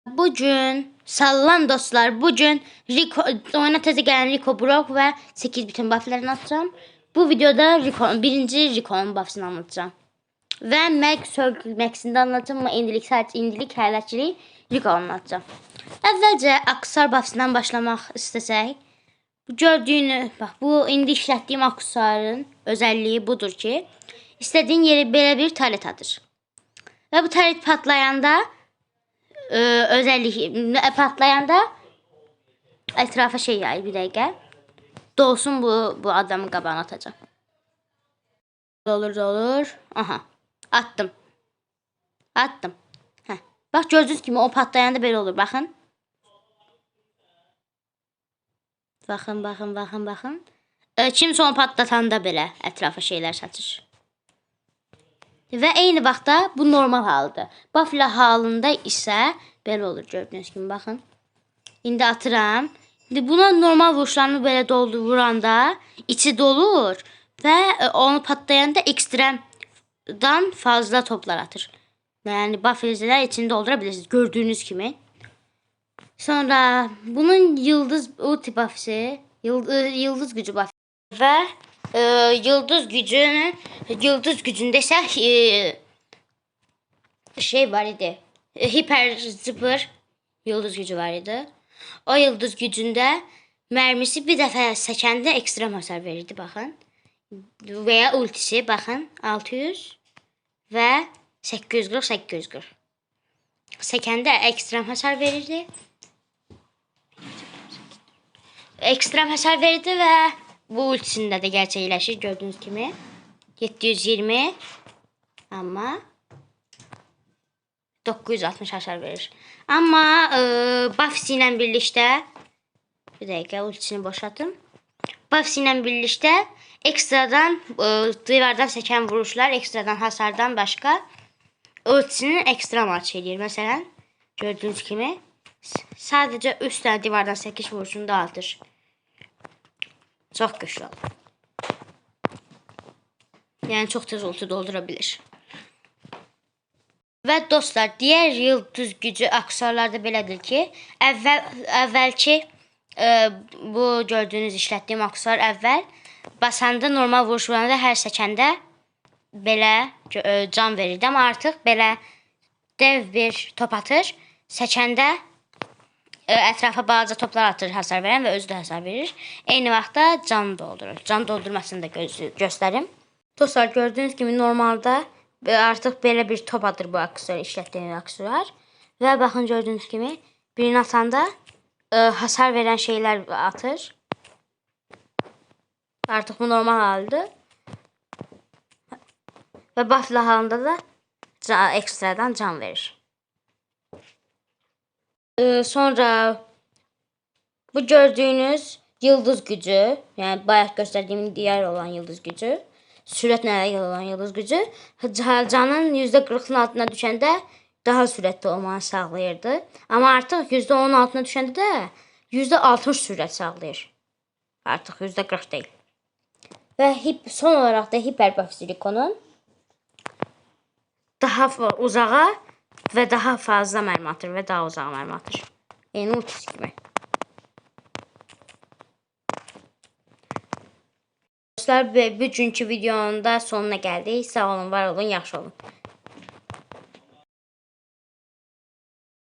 Bugün salam dostlar. Bugün Rico oyuna təzə gələn Rico Brock və 8 bütün bufflarını atacağım. Bu videoda Rico, birinci Rico'nun buffsını anlatacağım. Və Max Circle Max'ini də anlatacağım amma indilik sadəcə indilik hələlik Rico anlatacağım. Əvvəlcə aksesuar buffsından başlamaq istəsək, bu gördüyünü, bax bu indi işlətdiyim aksesuarın özəlliyi budur ki, istədiyin yeri belə bir taret atır. Və bu taret patlayanda özellik patlayanda etrafa şey yayır bir dakika. Dolsun bu adamın qabağına atacağım. Dolur dolur. Aha. Attım. Attım. Heh. Bax gördüyünüz kimi o patlayanda belə olur. Baxın. Baxın, baxın, baxın, baxın. Kimsə onu patlatanda belə ətrafa şeylər saçır. Və eyni vaxtda bu normal haldır. Buffla halında isə belə olur gördüyünüz kimi baxın. İndi atıram. İndi buna normal vuruşlarını belə doldur vuranda içi dolur və onu patlayanda ekstremdan fazla toplar atır. Yəni bufflizlər içini doldura bilirsiniz gördüyünüz kimi. Sonra bunun yıldız ulti buff'si, yıldız gücü buff və yıldız gücündə isə şey var idi. Hiper zıpır yıldız gücü var idi. O yıldız gücündə mərmisi bir dəfə səkəndə ekstrem hasar verirdi, baxın. Və ya ultisi, baxın, 600 və 840, 840. Səkəndə ekstrem hasar verirdi. Ekstrem hasar verirdi və bu ultisində də gerçəkləşir gördüyünüz kimi. 720 amma 960 hasar verir. Amma buffs ilə birlikdə bir dəqiqə ultisini boşaltım. Buffs ilə birlikdə ekstradan divardan səkən vuruşlar, ekstradan hasardan başqa ultisini ekstra maç eləyir. Məsələn, gördüyünüz kimi sadəcə 3 dənə divardan səkiş vuruşunu da artır. Çox güclü olur. Yəni çox tez ulti doldura bilir. Və dostlar, digər yıldız gücü aksesuarlarda belədir ki, əvvəlki bu gördüyünüz işlətdiyim aksesuar əvvəl basanda normal vuruş vuranda hər səkəndə belə can verirdi. Amma artıq belə dev bir top atır. Səkəndə ətrafa balaca toplar atır, hasar verən və özü də hasar verir. Eyni vaxtda can doldurur. Can doldurmasını da göstərim. Dostlar, gördüyünüz kimi normalda artıq belə bir top atır bu aksesuar, işlətdiyim aksesuar. Və baxın gördüyünüz kimi birini atanda hasar verən şeylər atır. Artıq bu normal halıdır. Və buffla halında da ekstradan can verir. Sonra bu gördüyünüz yıldız gücü, yəni bayaq göstərdiyim digər olan yıldız gücü, sürətlə əlaqəli olan yıldız gücü, canın %40-ın altına düşəndə daha sürətli olmanı sağlayırdı. Amma artıq %10-un altına düşəndə də %60 sürət sağlayır. Artıq %40 deyil. Və son olaraq da hiper buffs Rico'nun daha uzağa və daha fazla mərmi atır və daha uzağa mərmi atır. Eyni ultisi kimi. Dostlar, bugünkü videonun da sonuna gəldik. Sağ olun, var olun, yaxşı olun.